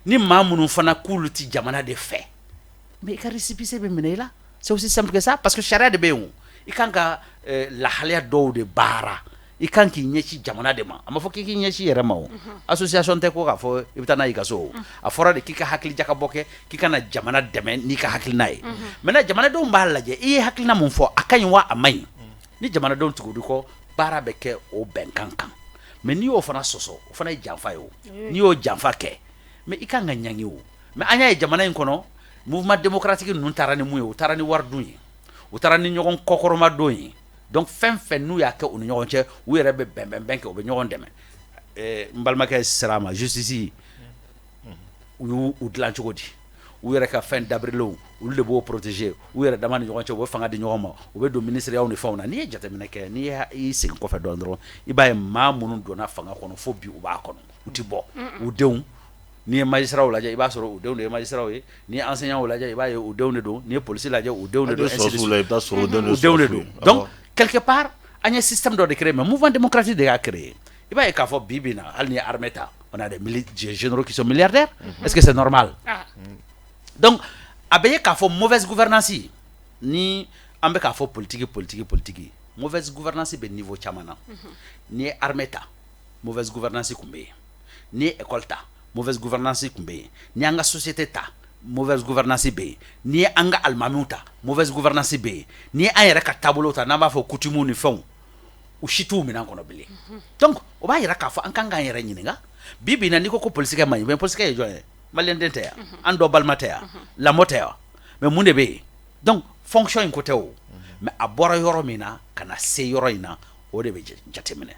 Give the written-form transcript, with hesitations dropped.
Ni maa minnu fana k'olu tɛ jamana de fɛ, mais i ka récépissé bɛ minɛ i la. C'est aussi simple que ça, parce que sariya de bɛ yen. O i kan ka lahalaya dɔw de baara, i kan k'i ɲɛsin jamana de ma. A ma fɔ k'i k'i ɲɛsin i yɛrɛ ma. O association tɛ ko k'a fɔ i bɛ taa n'a y'i ka so. O a fɔra de k'i ka hakili jakabɔ kɛ, k'i ka na jamana dɛmɛ n'i ka hakilina ye. Maintenant, jamanadenw b'a lajɛ, i ye hakilina mun fɔ, a ka ɲi wa a man ɲi. Ni jamanadenw tugur'i kɔ, baara bɛ kɛ o bɛnkan kan. Mais n'i y'o fana sɔsɔ, o fana ye janfa ye. O n'i y'o janfa kɛ, mais i kan ka ɲangi. O mais an y'a ye jamana in kɔnɔ, Mouvement démocratique ninnu taara ni mun ye? U taara ni wari dun ye, u taara ni ɲɔgɔn kɔkɔrɔma don ye. Donc fɛn fɛn n'u y'a kɛ u ni ɲɔgɔn cɛ, u yɛrɛ bɛ bɛn bɛn kɛ, u bɛ ɲɔgɔn dɛmɛ. N balimakɛ sera a ma, justice, u y'u u dilan cogo di? U yɛrɛ ka fɛn dabirilenw, olu de b'o protéger. U yɛrɛ dama ni ɲɔgɔn cɛ, u bɛ fanga di ɲɔgɔn ma, u bɛ don ministériyaw ni fɛnw na. N'i ye jateminɛ kɛ, n'i y'i segin kɔfɛ dɔɔnin dɔrɔn, i b'a ye maa minnu donna fanga kɔnɔ, fo bi u b'a kɔnɔ, u ti bɔ. U denw, n'i ye magistrats lajɛ, i b'a sɔrɔ u denw de ye magistrats ye. N'i ye enseignants lajɛ, i b'a ye u denw de don. N'i ye policier lajɛ, u denw de don, ainsi de suite. La, i bɛ taa sɔrɔ u denw de U denw de don. ye. Donc quelque part, an ye système dɔ de créé, mais Mouvement démocratique de y'a créé. I b'a ye k'a fɔ bi bi in na, hali ni ye armée ta, on a des généraux qui sont milliardaires. Est-ce que c'est normal? Ah. Donc a bɛ ye k'a fɔ mauvaise gouvernance, ni an bɛ k'a fɔ politique, politique, politique, mauvaise gouvernance bɛ niveau caman na. N'i ye armée ta, mauvaise gouvernance tun bɛ yen. N'i ye école ta, mauvaise gouvernance tun bɛ yen. N'i y'an ka société ta, mauvaise gouvernance bɛ yen. N'i ye an ka alimamiw ta, mauvaise gouvernance bɛ yen. N'i ye an yɛrɛ ka taabolo ta, n'an b'a fɔ coutume ni fɛnw, u si t'u minɛn kɔnɔ bilen. Donc o b'a yira k'a fɔ an kan k'an yɛrɛ ɲininka. Bi bi in na, n'i ko ko polisikɛ man ɲi, mais polisikɛ ye jɔn ye? Maliyɛn den tɛ yan? An dɔ balima tɛ yan? Lamɔ tɛ yan? Mais mun de bɛ yen? Donc fonction in ko tɛ o, mais a bɔra yɔrɔ min na ka na se yɔrɔ in na, o de bɛ jateminɛ.